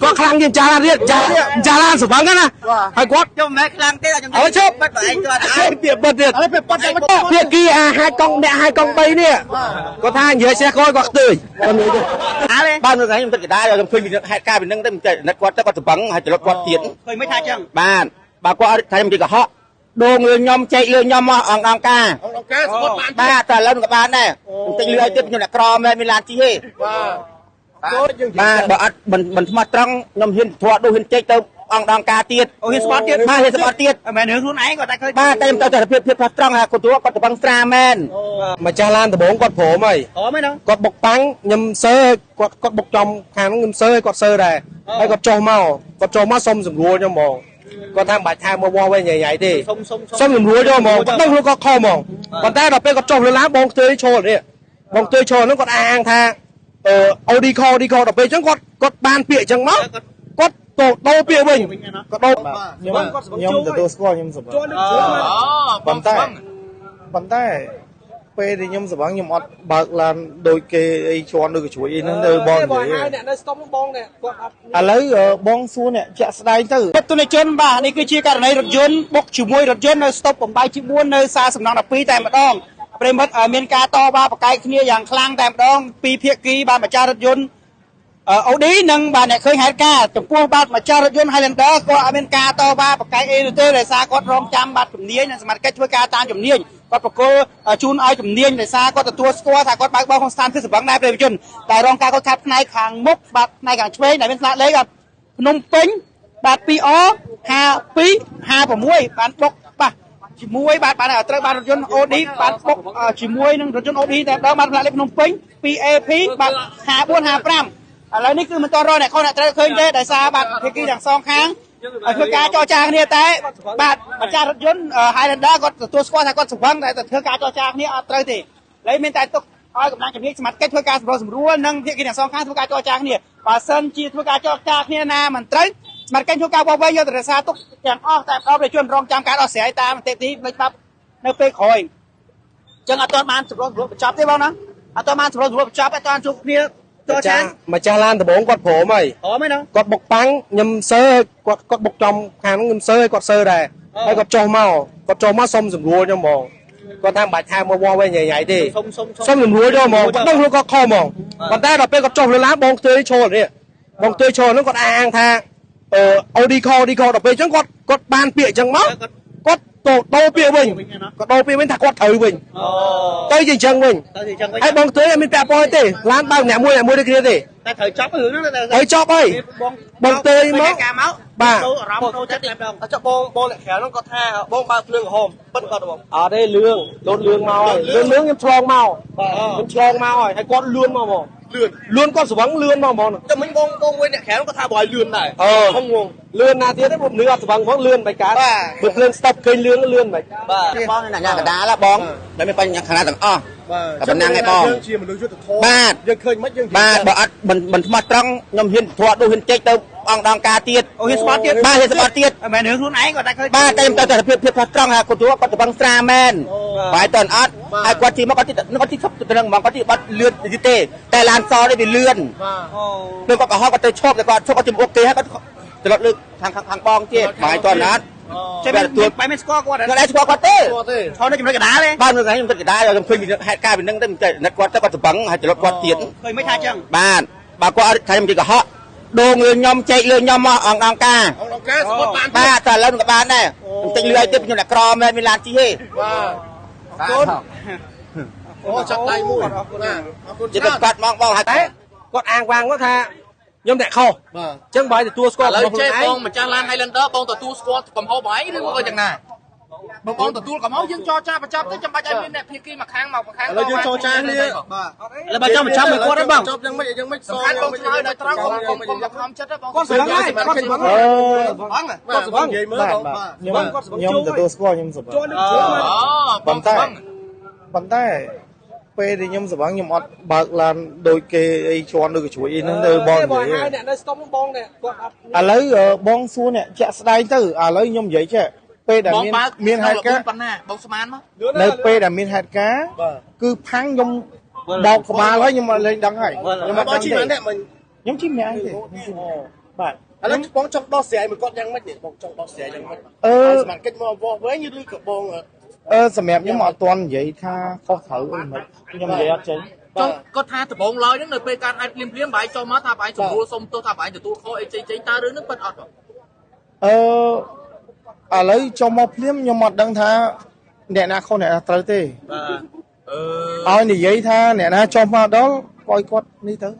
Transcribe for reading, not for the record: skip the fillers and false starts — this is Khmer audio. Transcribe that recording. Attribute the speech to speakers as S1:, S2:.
S1: គាត់ខ្លាំងជាងចាស់ឡានទៀតចាស់ចាស់ឡានស្វឹងណាហើយគាត់
S2: ខ្ញុំមិនមែនខ្លាំងទេខ្ញុំ
S1: អើជប់
S2: បិទបើឯងគាត់
S1: ហើយពាក្យបិទទៀត
S3: ឥឡូវពេលប៉ាត់ចាំ
S1: ពាក្យគីអាហាយកង់អ្នកហាយកង់3នេះគាត់ថានិយាយចេះគាត់គាត់ខ្ទើយគាត់និយាយ
S2: អើទេ
S4: បាទនៅថ្ងៃខ្ញុំទឹកកដាខ្ញុំឃើញហេតុការណ៍ពីនឹងទៅខ្ញុំចេះនឹកគាត់ទៅគាត់ស្បឹងហើយចលត់គាត់ទៀត
S2: ឃើញមិនថាចឹង
S4: បាទបើគាត់អត់ថាខ្ញុំនិយាយកុហកដូងលើខ្ញុំចែកលើខ្ញុំមកអង្គអង្គការ
S3: អង្គការស្គាល់បាន
S4: បាទតែឥឡូវក៏បានដែរខ្ញុំទិញលឿឲ្យទៀតខ្ញុំអ្នកក្រមែនមានឡានជិះទេ
S3: បាទយើង
S4: បាទបើអត់មិនស្មោះត្រង់ខ្ញុំហ៊ានធាត់ដូហ៊ានចេកទៅអង្គអង្គការទៀត
S2: អូហ៊ានស្បត់ទៀត
S4: បាទហ៊ានស្បត់ទៀត
S2: មិនមែនរឿងខ្លួនឯងគាត់តែឃើញ
S4: បាទតែខ្ញុំទៅតែភាពភាពត្រង់គាត់គាត់គាត់ស្បឹងស្រាមែន
S1: ម្ចាស់ឡានដំបងគាត់ព្រមហើយ
S2: អូមែនទេ
S1: គាត់បុកប៉ាំងខ្ញុំសើគាត់គាត់បុកចំខាងហ្នឹងខ្ញុំសើឲ្យគាត់សើដែរហើយគាត់ចុះមកគាត់ចុះមកសុំសម្រួលខ្ញុំហ្មងគាត់ថាមិនបាច់ថែមមកវាស់វិញញ៉ៃៗទេ
S2: សុំសុំ
S1: សុំសម្រួលយកហ្មងគាត់ដឹងខ្លួនគាត់ខុសហ្មងប៉ុន្តែដល់ពេលគាត់ចុះលើឡានបងខ្ទើយឈរនេះបងខ្ទើយឈរហ្នឹងគាត់អះអាងថាអឺអូឌីខអូឌីខដល់ពេលអញ្ចឹងគាត់គាត់បានពាក្យអញ្ចឹងមកគាត់ទៅដូរពាក្យវិញគាត់ដូរ
S5: ខ្ញុំទទួលស្គាល់ខ្ញុំសប្បាយប៉ុន្តែប៉ុន្តែពេលដែលខ្ញុំសប្បាយខ្ញុំអត់បើកឡានដូចគេអីជន់ដូចកជ្រួយអីហ្នឹងទៅបងនិយាយ
S1: អ្នកនៅស្តុបបងនេះគាត់អត់
S5: ឥឡូវបងសួរអ្នកជាក់ស្ដែងទៅ
S2: ពិតទុនជនបាទនេះគឺជាករណីរថយន្តបុកជាមួយរថយន្តនៅស្តុបបំបីជា4នៅសាសំណង12តែម្ដងប្រិមិត្តមានការតវ៉ាប្រកែកគ្នាយ៉ាងខ្លាំងតែម្ដងពីភាគីបាទម្ចាស់រថយន្តអូឌីនិងបាទអ្នកឃើញហេតុការណ៍ចំពោះបាទម្ចាស់រថយន្ត Highlander គាត់អត់មានការតវ៉ាប្រកែកអីនោះទេដោយសារគាត់រងចាំបាទជំនាញនិងសមត្ថកិច្ចធ្វើការតាមជំនាញគាត់ប្រគល់ជូនឲ្យជំនាញដោយសារគាត់ទទួលស្គាល់ថាគាត់បើកបរក្នុងស្ថានភាពសម្បឹងដែរប្រិយជនតែរងការគាត់ខាត់ផ្នែកខាងមុខបាទផ្នែកខាងឆ្វេងដែលមានស្លាកលេខបាទភ្នំពេញបាទ 2O 5256បានបុកបាទជាមួយបាទបានត្រូវបានរថយន្ត OD បានបុកជាមួយនឹងរថយន្ត OD តែម្ដងបានផ្លាកលេខភ្នំពេញ 2AP បាទ5455ឥឡូវនេះគឺមិនតរអ្នកខុសអ្នកត្រូវឃើញទេដោយសារបាទភាគីទាំងសងខាងធ្វើការចរចាគ្នាតែបាទម្ចាស់រថយន្ត Highlander គាត់ទទួលស្គាល់ថាគាត់ស្វឹងតែធ្វើការចរចាគ្នាអត់ត្រូវទេហើយមានតែទុកឲ្យកម្លាំងជំនាញសមត្ថកិច្ចធ្វើការសម្រុះសម្រួលនិងភាគីទាំងសងខាងធ្វើការចរចាគ្នាបើសិនជាធ្វើការចរចាគ្នាណាមិនត្រូវសមត្ថកិច្ចធ្វើការវាស់វែងយកទៅរក្សាទុកទាំងអស់តែដល់ប្រជាជនរងចាំការដោះស្រាយតាមនីតិវិធីផ្លូវច្បាប់នៅពេលក្រោយអញ្ចឹងអត់ទាន់បានសម្រុះសម្រួលបញ្ចប់ទេបងណាអត់ទាន់បានសម្រុះសម្រួលបញ្ចប់អត់ទាន់ជួបគ្នាចរចា
S1: ម្ចាស់ឡានដំបងគាត់ព្រមហើយ
S2: អូមែនទេ
S1: គាត់បុកប៉ាំងខ្ញុំសើគាត់គាត់បុកចំខាងហ្នឹងខ្ញុំសើឲ្យគាត់សើដែរហើយគាត់ចុះមកគាត់ចុះមកសុំសម្រួលខ្ញុំហ្មងគាត់ថាមិនបាច់ថែមមកវាស់វិញញ៉ៃៗទេ
S2: សុំសុំ
S1: សុំសម្រួលយកហ្មងគាត់ដឹងខ្លួនគាត់ខុសហ្មងប៉ុន្តែដល់ពេលគាត់ចុះលើឡានបងខ្ទើយឈរនេះបងខ្ទើយឈរហ្នឹងគាត់អះអាងថាអឺអូឌីខអូឌីខដល់ពេលអញ្ចឹងគាត់គាត់បានពាក្យអញ្ចឹងមកគាត់ទៅដូរពាក្យវិញគាត់ដូរពាក្យវិញថាគាត់ត្រូវវិញ
S2: អូ
S1: ទៅជាអញ្ចឹងវិញ
S2: ទៅជាអញ្ចឹងវិញ
S1: ហើយបងខ្ទើយអត់មានពាក់ព័ន្ធទេឡានបើកអ្នកមួយអ្នកមួយដូចគ្នាទេ
S2: តែត្រូវចាប់រឿងហ្នឹង
S1: ត្រូវចប់ហើយ
S2: បង
S1: បងខ្ទើយមក
S2: ការមក
S1: បាទ
S2: ចូលអារម្មណ៍ចូលចិត្តតែម្ដង
S3: ចុះបងបងអ្នកក្រៅហ្នឹងគាត់ថាបងបើកភ្លើងក្រហមពិតគាត់បង
S1: អត់ទេលឿងលោតលឿងមកហើយលឿងលឿងខ្ញុំឆ្លងមកខ្ញុំឆ្លងមកហើយហើយគាត់លឿនមកហ្មង
S3: លឿន
S1: លឿនគាត់ស្វឹងលឿនមកហ្មង
S3: តែមិញបងបងមួយអ្នកក្រៅគាត់ថាបងឲ្យលឿនដែរ
S1: អឺ
S3: ខ្ញុំងង
S1: លឿនណាទៀតទេព្រោះលឿនអត់ស្វឹងផងលឿនមិនកើតបើភ្លើងស្តុបឃើញលឿនលឿនមិន
S3: បាទ
S4: បងនៅអ្នកកដាលបងមិនមានបញ្ហាខណៈទាំងអស់
S3: បាទ
S4: តែប៉ុណ្ណឹងឯងបង
S3: យើងជាមនុស្សយុត្តិធម៌
S4: បាទ
S3: យើងឃើញមិនយើង
S4: បាទបើអត់មិនស្មោះត្រង់ខ្ញុំហ៊ានធាត់ដូហ៊ានចេកទៅអង្គអង្គការទៀត
S2: អូហ៊ានស្បត់ទៀត
S4: បាទហ៊ានស្បត់ទៀត
S2: មិនមែនរឿងខ្លួនឯងគាត់តែឃើញ
S4: បាទតែខ្ញុំទៅតែភាពភាពត្រង់គាត់គាត់ស្បឹងស្រាមែនបាយតើអត់ហើយគាត់ជិះមកគាត់ជិះគាត់ជិះឈប់ទៅនឹងហ្មងគាត់ជិះបាត់លឿនទេតែឡានសនេះវាលឿន
S3: បាទ
S2: អូ
S4: ពេលគាត់កុហកគាត់ទៅឈប់តែគាត់ឈប់គាត់ជំអុកគេហើយគាត់ត្រឡប់លើខាងខាងបងទៀតបាយតើអត់
S2: ចេះមានបែរមានស្គាល់គាត់
S4: គាត់ដែរស្គាល់គាត់ទេ
S3: គាត់ទេ
S2: ឈរនៅចំណុចកណ្ដាលទេ
S4: បាទនៅថ្ងៃខ្ញុំទឹកកដាខ្ញុំឃើញហេតុការណ៍ពីនឹងទៅខ្ញុំចេះនឹកគាត់ទៅគាត់ស្បឹងហើយត្រឡប់គាត់ទៀត
S2: ឃើញមិនថាចឹង
S4: បាទបើគាត់អត់ថាខ្ញុំនិយាយកុហកដូងលើខ្ញុំចែកលើខ្ញុំមកអង្គអង្គការ
S3: អង្គការស្គាល់បាន
S4: បាទតែឥឡូវក៏បានដែរខ្ញុំទិញលឿឲ្យទៀតខ្ញុំអ្នកក្រមែនមានឡានជិះទេ
S3: បាទ
S4: បាទ
S3: អូចាប់ដៃមួយណាអរគុណ
S4: ជិះ
S3: ច្រើន
S4: ទៅគាត់មកបងហើយ
S1: តែគាត់អាងវាងគាត់ថាខ្ញុំតែខុស
S3: បាទ
S1: អញ្ចឹងបើឲ្យទទួលស្គាល់
S6: ឥឡូវ
S1: របស់ខ្លួនឯង
S6: ចេះបងម្ចាស់ឡាន Highlander បងទទួលស្គាល់កំហុសបងឯងឬក៏យ៉ាងណាបើបងទទួលកំហុសយើងចរចាបញ្ចប់ទៅចាំបាច់ឲ្យមានអ្នកភាគីមកខាងមកខាង
S3: ឥឡូវយើងចរចាគ្នាបាទ
S2: ឥឡូវបើចង់បញ្ចប់មួយគាត់ទេបង
S3: ចប់យ៉ាងម៉េចយ៉ាងម៉េចស
S6: សំខាន់បងឆ្លើយដោយត្រង់កុំកុំកុំខំចិត្តទេបង
S1: គាត់ស្វឹងហើយគាត់ស្វឹង
S5: អឺ
S3: គាត់ស្វឹងនិយាយមើល
S5: បាទ
S3: បង
S5: បាទខ្ញុំទទួលស្គាល់ខ្ញុំសប្បាយ
S6: អូ
S5: ប៉ុន្តែប៉ុន្តែពេលដែលខ្ញុំសប្បាយខ្ញុំអត់បើកឡានដូចគេអីជន់ដូចកជ្រួយអីហ្នឹងទៅបងនិយាយ
S1: ហើយអ្នកនៅស្តុបបងនេះគាត់អត់
S5: ឥឡូវបងសួរអ្នកជាក់ស្ដែងទៅឥឡូវខ្ញុំនិយាយចេះពេលដែលមាន
S6: បងបើក
S5: មានហេតុការណ៍
S6: ប៉ុណ្ណាបងស្មានមក
S5: នៅពេលដែលមានហេតុការណ៍គឺផាំងខ្ញុំបោកក្បាលហើយខ្ញុំអត់លេងដឹងហើយខ្ញុំអត់
S3: បង
S5: ដឹងទេ
S3: ជិះម៉ានអ្នកមិញ
S5: ខ្ញុំជិះម្នាក់ឯងទេខ្ញុំជិះម្នាក់ឯងបាទ
S3: ឥឡូវបងចង់ដោះស្រាយមួយគាត់យ៉ាងម៉េចនេះបងចង់ដោះស្រាយយ៉ាងម៉េច
S5: អឺ
S3: ឲ្យសមត្ថកិច្ចមកវាស់វិញឬក៏បង
S5: សម្រាប់ខ្ញុំអត់ទាន់និយាយថាខុសត្រូវអីមិនខ្ញុំនិយាយអត់ចេញ
S6: ចុះគាត់ថាដំបងឡើយហ្នឹងនៅពេលការហេតុភ្លាមភ្លាមបងឯងចុះមកថាបងឯងសម្រួលសុំទោសថាបងឯងទទួលខុសអីជ័យជ័យតើរឿងហ្នឹងពិតអត់បង
S5: អឺឥឡូវចុះមកភ្លាមខ្ញុំអត់ដឹងថាអ្នកណាខុសអ្នកណាត្រូវទេ
S6: បាទអឺ
S5: ឲ្យនិយាយថាអ្នកណាចុះមកដល់ឲ្យគាត់នេះទៅ។